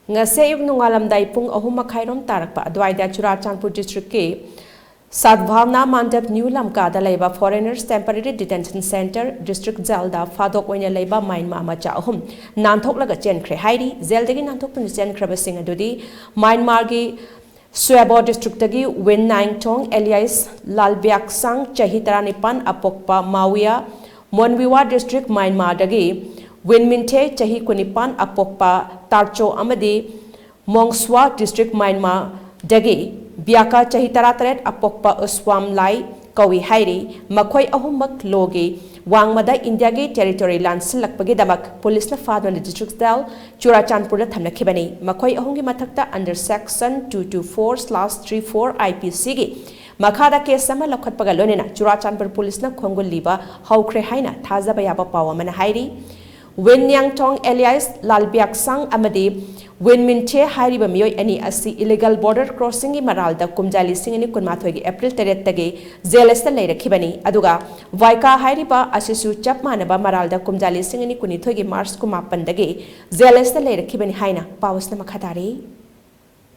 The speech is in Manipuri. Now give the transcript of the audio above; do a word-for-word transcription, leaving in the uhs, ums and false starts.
ꯉꯁꯤ ꯑꯌꯨꯛ ꯅꯣꯡꯉꯥꯜꯂꯝꯗꯥꯏ ꯄꯨꯡ ꯑꯍꯨꯝ ꯃꯈꯥꯏꯔꯣꯝ ꯇꯥꯔꯛꯄ ꯑꯗꯨꯋꯥꯏꯗ ꯆꯨꯔꯥꯆꯥꯟꯄꯨꯔ ꯗꯤꯁꯇ꯭ꯔꯤꯛꯀꯤ ꯁꯥꯗꯚꯥꯕꯅꯥ ꯃꯥꯟꯗꯞ ꯅ꯭ꯌꯨ ꯂꯝꯀꯥꯗ ꯂꯩꯕ Foreigners Temporary Detention Centre, district ꯖꯦꯜꯗ ꯐꯥꯗꯣꯛ ꯑꯣꯏꯅ ꯂꯩꯕ ꯃ꯭ꯌꯥꯟꯃꯥꯔ ꯃꯆꯥ ꯑꯍꯨꯝ ꯅꯥꯟꯊꯣꯛꯂꯒ ꯆꯦꯟꯈ꯭ꯔꯦ ꯍꯥꯏꯔꯤ꯫ ꯖꯦꯜꯗꯒꯤ ꯅꯥꯟꯊꯣꯛꯇꯨꯅ ꯆꯦꯟꯈ꯭ꯔꯕꯁꯤꯡ ꯑꯗꯨꯗꯤ ꯃ꯭ꯌꯥꯟꯃꯥꯔꯒꯤ ꯁ꯭ꯋꯦꯕꯣ ꯗꯤꯁꯇ꯭ꯔꯤꯛꯇꯒꯤ ꯋꯤꯟ ꯅꯥꯏꯡꯊꯣꯡ alias ꯂꯥꯜꯕ꯭ꯌꯥꯛꯁꯥꯡ, ꯆꯍꯤ ꯇꯔꯥꯅꯤꯄꯥꯟ, ꯑꯄꯣꯛꯄ ꯃꯥꯋꯤꯌꯥ, ꯃꯣꯟꯋꯤꯋꯥ ꯗꯤꯁꯇ꯭ꯔꯤꯛ, ꯃ꯭ꯌꯥꯟꯃꯥꯔꯗꯒꯤ ꯋꯤꯟ ꯃꯤꯟꯊꯦ, ꯆꯍꯤ ꯀꯨꯟꯅꯤꯄꯥꯟ, ꯑꯄꯣꯛꯄ ꯇꯥꯔꯆꯣ ꯑꯃꯗꯤ ꯃꯣꯡꯁ꯭ꯋꯥ ꯗꯤꯁꯇ꯭ꯔꯤꯛ, ꯃ꯭ꯌꯥꯟꯃꯥꯔꯗꯒꯤ ꯕ꯭ꯌꯥꯀꯥ, ꯆꯍꯤ ꯇꯔꯥꯇꯔꯦꯠ, ꯑꯄꯣꯛꯄ ꯎꯁꯋꯥꯝ ꯂꯥꯏ ꯀꯧꯏ ꯍꯥꯏꯔꯤ꯫ ꯃꯈꯣꯏ ꯑꯍꯨꯝꯃꯛ ꯂꯣꯒꯤ ꯋꯥꯡꯃꯗ ꯏꯟꯗꯤꯌꯥꯒꯤ ꯇꯦꯔꯤꯇꯣꯔꯤ ꯂꯥꯟꯁꯤꯜꯂꯛꯄꯒꯤꯗꯃꯛ ꯄꯨꯂꯤꯁꯅ ꯐꯥꯗꯨꯅ ꯗꯤꯁꯇ꯭ꯔꯤꯛ ꯖꯦꯜ ꯆꯨꯔꯥꯆꯥꯟꯄꯨꯔꯗ ꯊꯝꯅꯈꯤꯕꯅꯤ꯫ ꯃꯈꯣꯏ ꯑꯍꯨꯝꯒꯤ ꯃꯊꯛꯇ under section two two four slash three four IPCꯒꯤ ꯃꯈꯥꯗ ꯀꯦꯁ ꯑꯃ ꯂꯧꯈꯠꯄꯒ ꯂꯣꯏꯅꯅ ꯆꯨꯔꯥꯆꯥꯟꯄꯨꯔ ꯄꯨꯂꯤꯁꯅ ꯈꯣꯡꯒꯨꯜ ꯂꯤꯕ ꯍꯧꯈ꯭ꯔꯦ ꯍꯥꯏꯅ ꯊꯥꯖꯕ ꯌꯥꯕ ꯄꯥꯎ ꯑꯃꯅ ꯍꯥꯏꯔꯤ꯫ ꯋꯤꯟ ꯅ꯭ꯌꯥꯡꯊꯣꯡ alias ꯂꯥꯜꯕ꯭ꯌꯥꯛꯁꯥꯡ ꯑꯃꯗꯤ ꯋꯤꯟ ꯃꯤꯟꯊꯦ ꯍꯥꯏꯔꯤꯕ ꯃꯤꯑꯣꯏ ꯑꯅꯤ ꯑꯁꯤ illegal border crossingꯒꯤ ꯃꯔꯥꯜꯗ ꯀꯨꯝꯖꯥ ꯂꯤꯁꯤꯡ ꯑꯅꯤ ꯀꯨꯟꯃꯥꯊꯣꯏꯒꯤ April ꯇꯔꯦꯠꯇꯒꯤ ꯖꯦꯜ ꯑꯁꯤꯗ ꯂꯩꯔꯛꯈꯤꯕꯅꯤ꯫ ꯑꯗꯨꯒ ꯚꯥꯏꯀꯥ ꯍꯥꯏꯔꯤꯕ ꯑꯁꯤꯁꯨ ꯆꯞ ꯃꯥꯟꯅꯕ ꯃꯔꯥꯜꯗ ꯀꯨꯝꯖꯥ ꯂꯤꯁꯤꯡ ꯑꯅꯤ ꯀꯨꯟꯅꯤꯊꯣꯏꯒꯤ March ꯀꯨꯟꯃꯥꯄꯟꯗꯒꯤ ꯖꯦꯜ ꯑꯁꯤꯗ ꯂꯩꯔꯛꯈꯤꯕꯅꯤ ꯍꯥꯏꯅ ꯄꯥꯎ ꯑꯁꯤꯅ ꯃꯈꯥ ꯇꯥꯔꯤ꯫